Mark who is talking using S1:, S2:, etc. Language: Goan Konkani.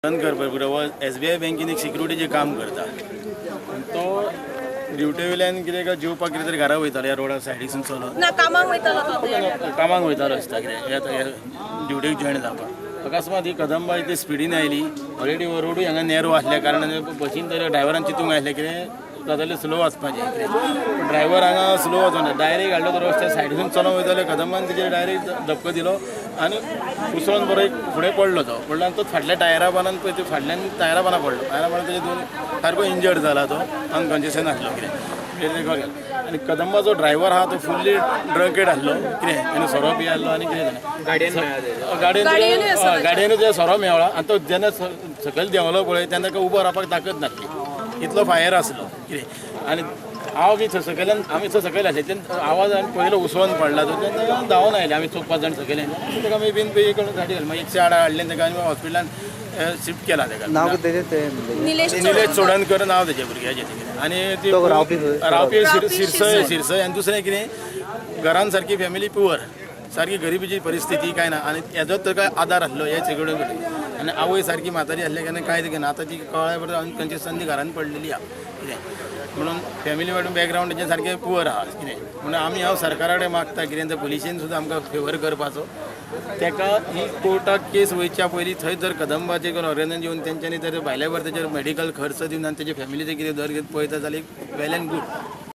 S1: चोडणकर पळय भुरगो एसबीआय बँकेन एक सिक्युरिटीचें काम करता. तो ड्युटे वयल्यान कितें काय जेवपाक कितें तरी घरा वयतालो, ह्या रोडा सायडीसून चलोन
S2: ना कामाक वयतालो तो ते.
S1: कामाक वयतालो दिसता, कितें ड्युटेक जॉयन जावपाक. अकस्मात ही कदंबा इतली स्पिडीन आयली. ऑलरेडी हो रोडूय हांगा नॅरो आसल्या कारणान बसीन तर ड्रायव्हरान चिंतूंक आसलें कितें जातालें, स्लो वचपाचें कितें. ड्रायव्हर हांगा स्लो वचना, डायरेक्ट हाडलो तो रस्त्या सायडीसून चलोन वयतालो. कदंबान तेजेर डायरेक्ट धपको दिलो आनी उसळोन बरो एक फुडें पडलो. तो पडलो आनी तो फाटल्या टायरा बानान पळय, ते फाटल्यान टायरा बाना पडलो. टायरा बानान तेजे दोन सारको इंजर्ड जाला, तो अनकॉन्शियसान आसलो कितें. आनी कदंबाचो ड्रायव्हर आहा तो फुल्ली ड्रंकेड आसलो कितें, आनी सोरो पी आसलो आनी कितें जालें, गाडयेन
S2: गाडयेनूय आसा.
S1: गाडयेनूय ते सोरो मेवळा आनी तो जेन्ना सकयल देंवलो पळय तेन्ना ताका उबो रावपाक ताकद नासली, इतलो फायर आसलो कितें. आनी हांव बी थंय सकयल्यान, आमी थंय सकयल आसले तेन्ना आवाज आमी पयलो उसळोन पडला तो तेन्ना धांवन आयले आमी चौग पांच जाण सकयल आयले. ताका मागीर बीन पे करून सायडीक घालें. मागीर 108 हाडलें ताका आनी हॉस्पिटलान शिफ्ट केला ताका.
S3: नाव कितें तेजें ते?
S2: निलेश.
S1: निलेश चोडणकर नाव तेजें भुरग्याचें कितें. आनी ती
S3: तो रावपी खंय?
S1: रावपी
S2: रावपी
S1: सिरसय.
S2: शिरसय.
S1: सिरसय. आनी दुसरें कितें, घरान सारकी फॅमिली पुवर, सारकी गरिबीची परिस्थिती काय ना. आनी हेजो तर काय आदार आसलो हे सगळे कडेन. आनी आवय सारकी म्हातारी आसल्या कारणान कांय ना. आतां ती कळ्ळ्या बरोबर अनकॉन्शियसान ती घरान पडलेली आहा कितें. म्हणून फॅमिली वाडून बॅकग्रावंड तेजें सारकें पुवर आहा कितें. म्हणून आमी हांव सरकारा कडेन मागता कितें, तर पुलिशेन सुद्दां आमकां फेवर करपाचो. ताका ही कोर्टाक केस वयच्या पयलीं थंय जर कदंबाचेर ऑर्गनायज येवन तेंच्यांनी जर भायल्या भायर तेजेर मेडिकल खर्च दिवन आनी तेजे फॅमिलीचें कितें दर पळयता जाल्यार वेल एंड गूड.